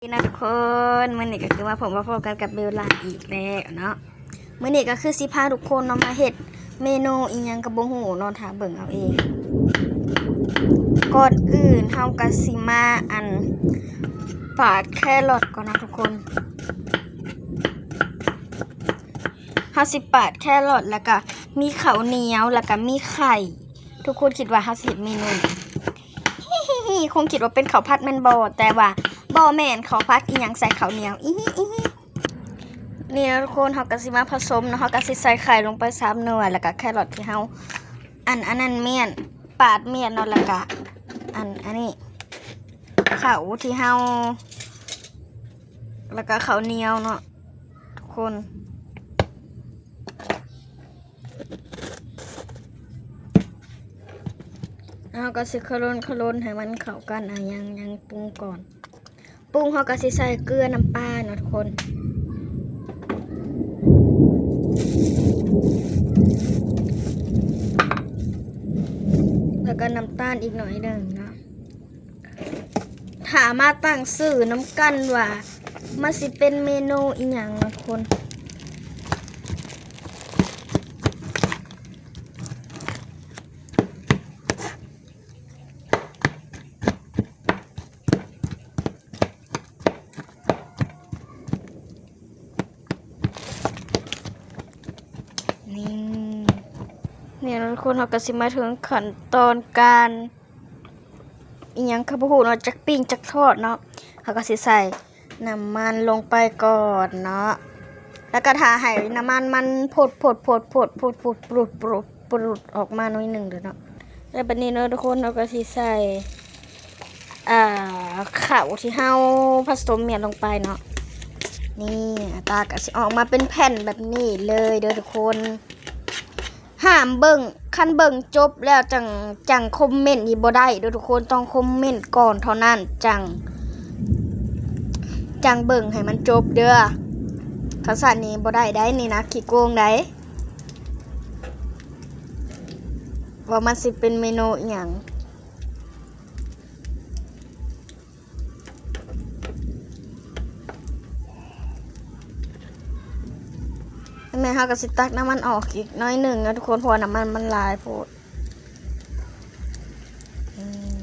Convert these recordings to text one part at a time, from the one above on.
ດີເນາະທຸກຄົນ ມື້ນີ້ກໍຄືມາພົບມາພໍ້ກັນກັບເບວລາອີກແລ້ວເນາະ. ມື້ນີ້ກໍຄືຊິພາທຸກຄົນເນາະ ມາເຮັດເມນູອີ່ຫຍັງກໍບໍ່ຮູ້ເນາະ ຖ້າເບິ່ງເອົາເອງ. ກ່ອນອື່ນເຮົາກໍຊິມາ ອັນ ປາດແຄຣອດກ່ອນເນາະທຸກຄົນ. ເຮົາຊິປາດແຄຣອດ ແລ້ວກໍມີເຂົ້າໜຽວ ແລ້ວກໍມີໄຂ່. ທຸກຄົນຄິດວ່າເຮົາຊິເຮັດເມນູຫຍັງ? ຮີໆໆ ຄົງຄິດວ່າເປັນເຂົ້າຜັດແມ່ນບໍ່? ແຕ່ວ່າບໍ່ແມ່ນ, ເຂົ້າຜັດອີ່ຫຍັງໃສ່ເຂົ້າໜຽວ ອີ່ຮີໆ. ນີ້ເນາະທຸກຄົນ ເຮົາກໍຊິມາຜະສົມເນາະ. ເຮົາກໍຊິໃສ່ໄຂ່ລົງໄປສາມໜ່ວຍ ແລ້ວກໍແຄຣອດທີ່ເຮົາ ອັນ ອັນນັ້ນມ້ຽນ ປາດມ້ຽນເນາະ ແລ້ວກໍ ອັນ ອັນນີ້ ເຂົ້າທີ່ເຮົາ ແລ້ວກໍເຂົ້າໜຽວເນາະທຸກຄົນ. ເຮົາກໍຊິຂະລົນຂະລົນໃຫ້ມັນເຂົ້າກັນ. ອາ ຍັງ ຍັງປຸງກ່ອນ. ປຸງເຮົາກໍຊິໃສ່ເກືອ ນ້ຳປາເນາະທຸກຄົນ ແລ້ວກໍນ້ຳຕານອີກໜ້ອຍໜຶ່ງເນາະ. ຖ້າມາຕັ້ງຊື່ນຳກັນວ່າມັນຊິເປັນເມນູອີ່ຫຍັງເນາະທຸກຄົນ. ນີ້ ນີ້ເນາະທຸກຄົນ ເຮົາກໍຊິມາເຖິງຂັ້ນຕອນການ ອີ່ຫຍັງກໍບໍ່ຮູ້ເນາະ ຈັກປີ້ງຈັກທອດເນາະ. ເຮົາກໍຊິໃສ່ນ້ຳມັນລົງໄປກ່ອນເນາະ ແລ້ວກໍຖ້າໃຫ້ນ້ຳມັນມັນພົດໆໆໆ ປຸດໆໆ ປຸດອອກມາໜ້ອຍໜຶ່ງເດີເນາະ. ແລ້ວບັດນີ້ເນາະທຸກຄົນ ເຮົາກໍຊິໃສ່ ອ່າ ເຂົ້າທີ່ເຮົາຜະສົມມ້ຽນລົງໄປເນາະ. ນີ້ ໜ້າຕາກໍຊິອອກມາເປັນແຜ່ນແບບນີ້ເລີຍເດີທຸກຄົນ. ຫ້າມເບິ່ງ ຄັນເບິ່ງຈົບແລ້ວຈັ່ງ ຈັ່ງຄອມເມັນນີ້ບໍ່ໄດ້ເດີທຸກຄົນ ຕ້ອງຄອມເມັນກ່ອນເທົ່ານັ້ນ ຈັ່ງ ຈັ່ງເບິ່ງໃຫ້ມັນຈົບເດີ. ຄັນຊັ້ນນີ້ບໍ່ໄດ້ໃດ໋ ນີ້ນະ ຂີ້ໂກງໃດ໋ ວ່າມັນຊິເປັນເມນູອີ່ຫຍັງ. ແມ່ນເຮົາກໍຊິຕັກນ້ຳມັນອອກອີກໜ້ອຍໜຶ່ງເນາະທຸກຄົນ ເພາະວ່ານ້ຳມັນມັນຫຼາຍໂພດ. ອືມ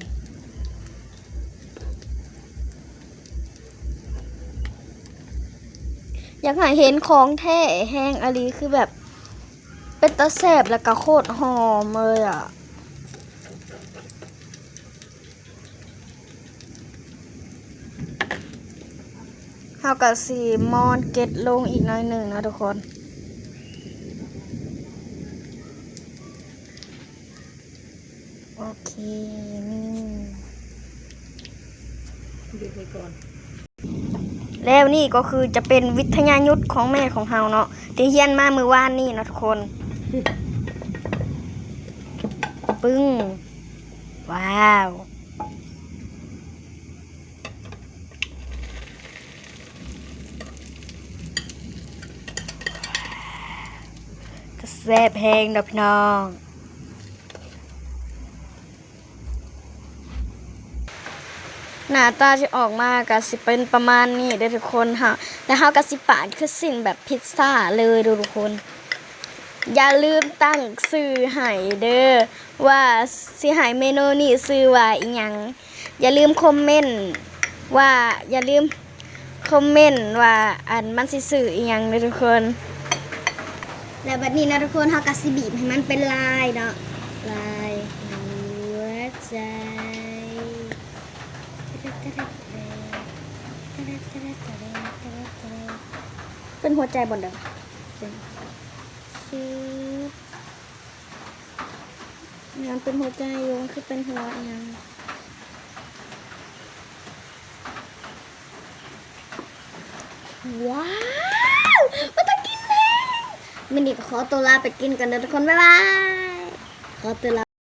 ຢາກໃຫ້ເຫັນຂອງແທ້ແຮງອີ່ຫຼີ ຄືແບບເປັນຕາແຊບ ແລ້ວກໍໂຄດຫອມເລີຍອະ. ເຮົາກໍຊິມ້ອນເກັດລົງອີກໜ້ອຍໜຶ່ງເນາະທຸກຄົນ. ໂອເຄ ນີ້ ແລ້ວນີ້ກໍຄືຈະເປັນວິທະຍາຍຸດຂອງແມ່ຂອງເຮົາເນາະ ທີ່ຮຽນມາມື້ວານນີ້ເນາະທຸກຄົນ. ປຶ້ງ ວ້າວ ແຊບແຮງເນາະພີ່ນ້ອງ. ໜ້າຕາທີ່ອອກມາກໍຊິເປັນປະມານນີ້ເດີທຸກຄົນ ເຮົາ ແລ້ວເຮົາກໍຊິປາດຄືຊິ້ນແບບພິດຊາເລີຍເດີທຸກຄົນ. ຢ່າລືມຕັ້ງຊື່ໃຫ້ເດີ ວ່າຊິໃຫ້ເມນູນີ້ຊື່ວ່າອີ່ຫຍັງ. ຢ່າລືມຄອມເມັນວ່າ ຢ່າລືມຄອມເມັນວ່າ ອັນ ມັນຊິຊື່ອີ່ຫຍັງເດີທຸກຄົນ. ແລ້ວບັດນີ້ເນາະທຸກຄົນ ເຮົາກໍຊິບີບໃຫ້ມັນເປັນລາຍເນາະ ລາຍຫົວໃຈ ເປັນຫົວໃຈບ່ອນໃດ? ຄື ມັນເປັນຫົວໃຈຢູ່ ມັນຄືເປັນຫົວອີ່ຫຍັງ? ວ້າວ ເປັນຕາກິນແຮງ. ມື້ນີ້ກໍຂໍຕົວລາໄປກິນກ່ອນເດີທຸກຄົນ ບາຍບາຍ ຂໍຕົວລາ.